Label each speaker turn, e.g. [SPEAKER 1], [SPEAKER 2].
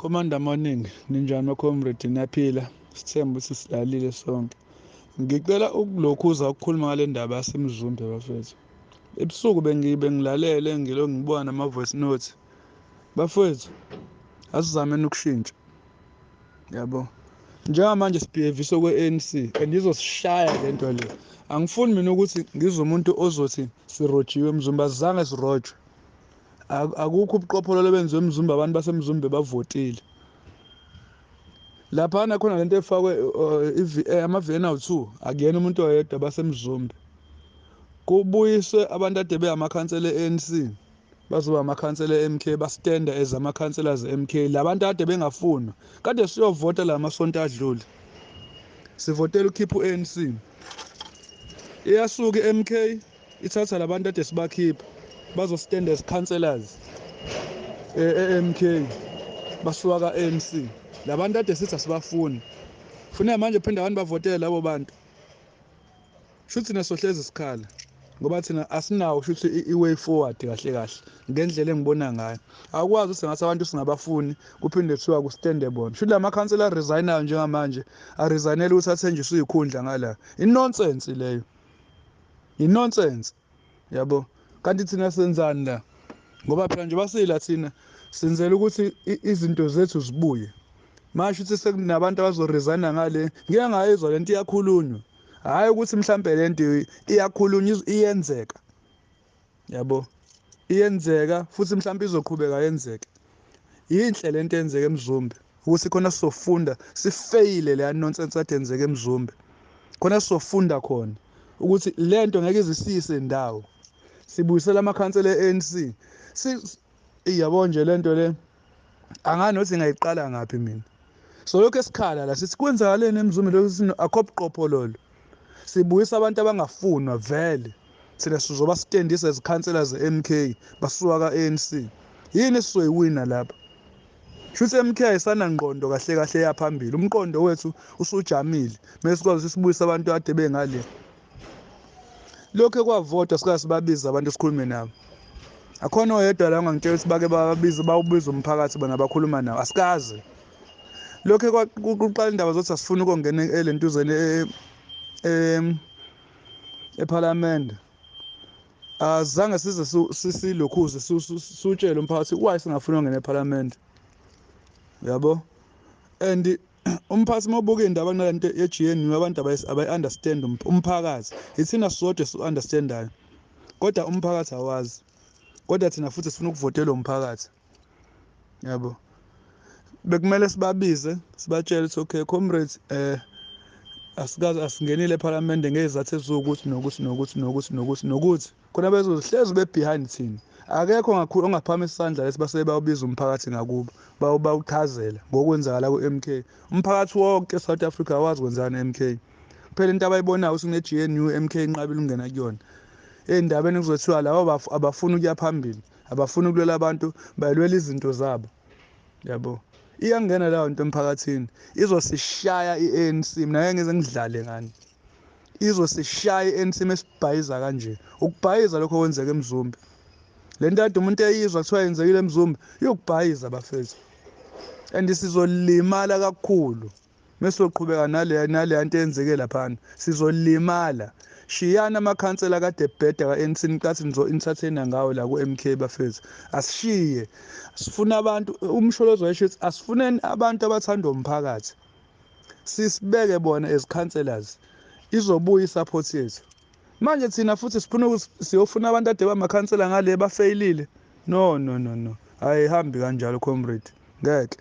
[SPEAKER 1] Commander, morning. Ninjani ma-comrade? Niyaphila? Sithemba ukuthi silalile sonke. Ngicela ukulokhuza ukukhuluma ngale ndaba yaseMzumbe, bafethu. Ebusuku bengilalele, ngilo ngibona nama-voice notes. Bafethu, asizameni ukushintsha. Yabo. Njengamanje sibehave kwe-ANC and izosishaya lento le. Angifuni mina ukuthi ngizwe umuntu ozothi sirojiwe eMzumbe, asizange sirojwe. Akukho ubuqophololo obenziwe eMzumbe, abantu baseMzumbe bavotile. Laphana khona lento efakwe ama-VN awu-2, akuyena umuntu oyedwa baseMzumbe. Kubuyiswe abantu ade beyamakhansela e-ANC, bazoba amakhansela e-MK, bastenda as amakhanselas e-MK. Labantu ade bengafunwa, kade siyovota la masonto adlule. Sivotela ukukhipha u-ANC. Iyasuka i-MK ithatha labantu ade sibakhipha, bazostenda as councillors e-MK, basuka ka-ANC. Labantu ade sithi asibafuni. Funeka manje phinde abantu bavotele labo bantu. Shuthi thina sohlezi sikhala ngoba thina asinawo shuthi i-way forward kahle kahle ngendlela engibona ngayo. Akwazi ukuthi ngathi abantu singabafuni kuphinde kuthiwa kustende bona. Shuthi lamakhansela aresignayo njengamanje aresignela ukuthi athenjiswe izikhundla ngala. I-nonsense leyo. I-nonsense. Yabo. Kanti thina senzani la? Ngoba phela nje basila thina senzela ukuthi izinto zethu zibuye. Manje uthi sekunabantu abazoresigna ngale, ngeke ngayizwa lento iyakhulunywa. Hayi ukuthi mhlambe lento iyakhulunywa, iyenzeka. Yabo. Iyenzeka futhi mhlambe izoqhubeka yenzeke. Yinhle lento eyenzeka eMzumbe ukuthi khona sizofunda, sifeyile le nonsense ade yenzeka eMzumbe. Khona sizofunda khona ukuthi lento ngeke izisise ndawo. Sibuyisela amakhansela e-ANC. Iyabo nje lento le anganothi ngayiqala ngaphi mina. So lokho esikhala la sithi kwenzakaleni eMzumbe lokho akho buqophololo. Sibuyisa abantu abangafunwa vele. Thina sizoba standisa as councillors e-MK basuka ka-ANC. Yini sizoyiwina lapha? Shuthi MK ayisanangqondo kahle kahle yaphambili. Umqondo wethu usujamile. Mase sikwazi ukuthi sibuyise abantu ade bengale. Lokho kwavotwa sikaze sibabize abantu sikhulume nabo. Akhona oyedwa la ongangitshela ukuthi bake bababize, bawubiza umphakathi bona bakhuluma nawo. Asikaze. Lokho kuqala indaba zokuthi asifuni ukungena elentuzeni eParliament. Azange size sisilokhuze sutshele umphakathi why singafuni ukungena eParliament. Yabo. And umphakathi mawubuka indaba nalento ye-GNU, abantu abayi-understand umphakathi. Ithina sodwa esi-understandayo. Kodwa umphakathi awazi. Kodwa thina futhi sifuna ukuvotela umphakathi. Yabo. Bekumele sibabize, sibatshele ukuthi okay comrades, asikaze asingenile eParliament ngezizathu eziwukuthi nokuthi nokuthi nokuthi nokuthi nokuthi. Khona bezohlezi be behind thina. Akekho ngakhulu ongaphamisa isandla lesi base bawubiza umphakathi ngakubo, bawuchazela ngokwenzakala ku-MK. Umphakathi wonke eSouth Africa awazi kwenzakala ne-MK. Kuphela into abayibonayo ukuthi kune-GNU, MK inqabile ukungena kuyona. Ey'ndabeni kuzothiwa labo abafuni ukuya phambili, abafuni ukulwela abantu, bayilwela izinto zabo. Yabo. Iyangena leyo nto emphakathini, izosishaya i-ANC. Mina ngeke ngize ngidlale ngani. Izosishaya i-ANC mesibhayiza kanje. Ukubhayiza lokho kwenzeka eMzumbe. Le nto kade umuntu eyizwa kuthiwa yenzekile eMzumbe, iyokubhayiza bafethu. And sizolimala kakhulu mesoqhubeka nale nto eyenzeke laphana. Sizolimala. Shiyana amakhansela kade ebheda ka-ANC, nicathi nizo-entertaina ngawo la ku-MK bafethu. Asishiye. Sifuna abantu, umsholozi wayesho ukuthi asifuneni abantu abathanda umphakathi. Sisibeke bona as councillors. Izobuya i-support yethu. Manje thina futhi sifuna siyofuna abantu ade bamakhansela ngale bafeyilile. No no no no. Ayihambi kanjalo comrade. Ngeke.